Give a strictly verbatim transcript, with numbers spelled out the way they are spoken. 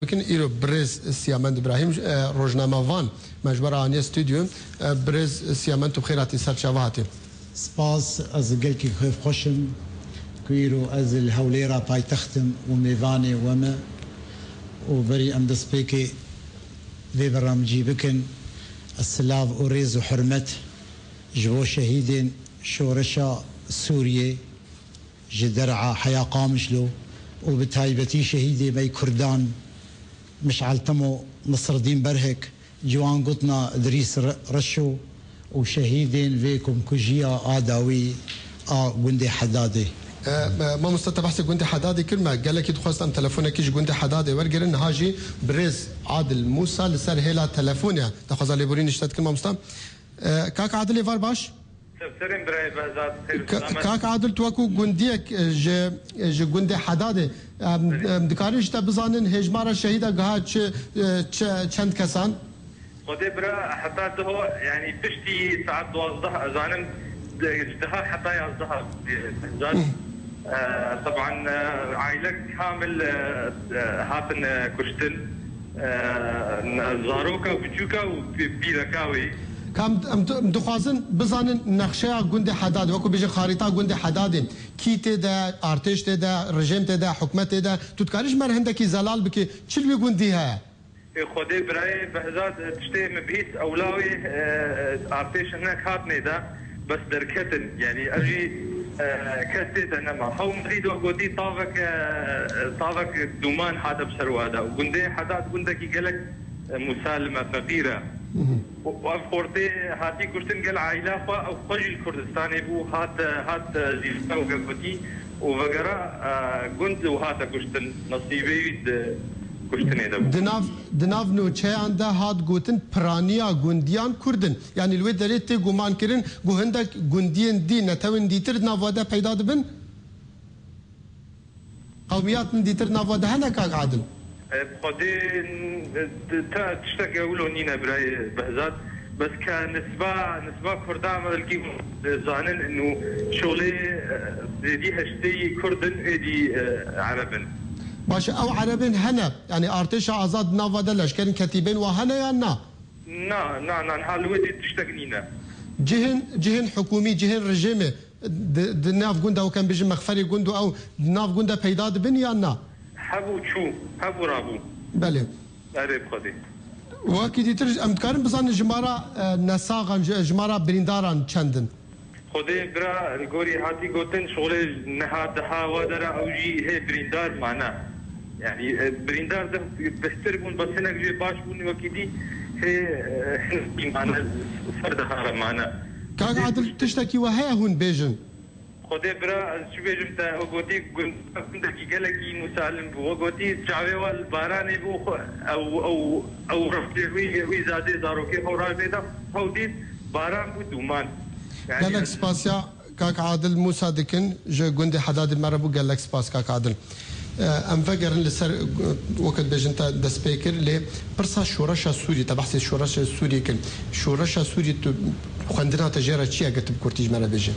Bikin îro birêz Siyamend Îbrahîm, e, rojnamevan me ji we re aniye stûdyo. E, birêz Siyamend, tu bi xêr hatî, ser çava hatî. Spas, ez gelkî xêr xweş im ku îro ez li Hewlêra paytext im û mêvanê we me û berî em destpêkê vê bernamencî bikin, ez silav û rêz û hurmet ji bo şehîdên şoreşa Sûriyê, ji der'a heya Qamişlo û bi taybetî şehîdê me yê Kurdan Mişal Temo, Nesredîn Berhik, Ciwan Gutna, Idrîs Re-, Reşo û şehîdên vê komkujiya a dawî a gundê Hedadê. E, e, mamoste, te behsê gundê Hedadê kir, me gelekî dixwest em telefonekî ji gundê Hedadê wergirin, niha jî birêz Adil Musa li ser hêla telefonê daxwaza lêborînê ji te dikin, mamoste. E, kak Adil, êvar baş? Serserên birayê Behzat, xêr û Ka-, selamet. Kak Adil, tu wekû gundiyek, e, ji, e, ji gundê Hedadê, em, em, dikarin ji te bizanin hêjmara şehîda giha çi, e, çi, çend kesan? Xwedê bira, heta diho, yanî piştî saet duwazdeh, ez zanim, di, ji deha heta yazdeha, e, Behzat. Hı. E, teban, e, aîlek kamil, e, e, hatin, e, kuştin. E, zaroka biçûka û pî-, pîreka wê. Kam em, em dixwazin bizanin nexşeya gundê Hedadê, wekû bêjin xarîta gundê Hedadê, kî tê de, artêş tê de, rejîm tê de, hikûmet tê de, tu dikarî ji me re hindekî zelal bikî, çi li wî gundî heye? Ê Xwedê birayê Behzat, e, tiştê min bihîst ewla wê, e, e, artêş hinek hatine de, bes derketin. Yanî ev jî, e, kes tê de nema. Hew mirî do gotî tavek, e, tavek dûman hate bi ser wa de. Gundê Hedad gundekî gelek, e, musalime, feqîr e. Hı hı. Û, û ev xortê hatî kuştin gel aîla xwe, ew xwe jî li Kurdistanê bû, hat, e, hat, e, zîlka û gotî û vegera, e, gund û hate kuştin. Nesîbê wî di kuştinê de bû. Di nav, di nav nûçeyan de hat gotin piraniya gundiyan Kurd in. Yanî li wê derê tê guman kirin ku hindek gundiyên dî, netewên dîtir di nav we de peyda dibin? Qewmiyatên dîtir di nav we de hene, kak Adil? E, bi Xwedê, e, te tiştek wilo nîne birayê Behzat. Bes ke nisba, nisba Kurdan belkî, e, zanin û şolê, e, zêdî heştê yî Kurd in, êdî, e, Ereb in. Baş e, ew Erebên hene, yanî artêşa azad di nav we de, leşkerên ketîbên wa hene yan na? Na, na, na, niha li wê dî tiştek nîne. Cihên, cihên hikûmî, cihên rejîmê di, di nav gunda, weke em bêjin mexferê gund û ew di nav gunda peyda dibin yan na? Hebû çû, hebû rabû. Belê. Erê bi Xwedê. Wekî dîtir em dikarin bizanin jimara, e, nesaxan, ji-, jimara birîndaran çend in? Xwedê bira, li gorî hatî gotin, şolê niha deha wa dera ew jî hê birîndar mane. Yanî, e, birîndar de bihtir bûn, bes hinek jê baş bûn, wekî dî hê, e, hinek mane, ser deha re mane. Kak Adil, tiştekî we heye hûn bêjin? Xwedê bira, ez çi bêjim te, we gotî gund-, gundekî gelekî musalim bû. We gotî çavê we li baranê bû, xwe, ew, ew, ew rifkê wî, wî zadê zarokê xwe rajê de, xew dît, baran bû dûman. Yani Gelek spasiya kak Adil Musa dikin, ji gundê Hedadê me re bû, gelek spas kak Adil. E, em vegerin li ser, e, weke dibêjin te dest pê kir, lê pirsa şoreşa Sûriyê, te behsê şoreşa Sûriyê kir. Şoreşa Sûriyê tu xwendina te jê re çi ye, eger tu bi kurtî ji me re bêjî?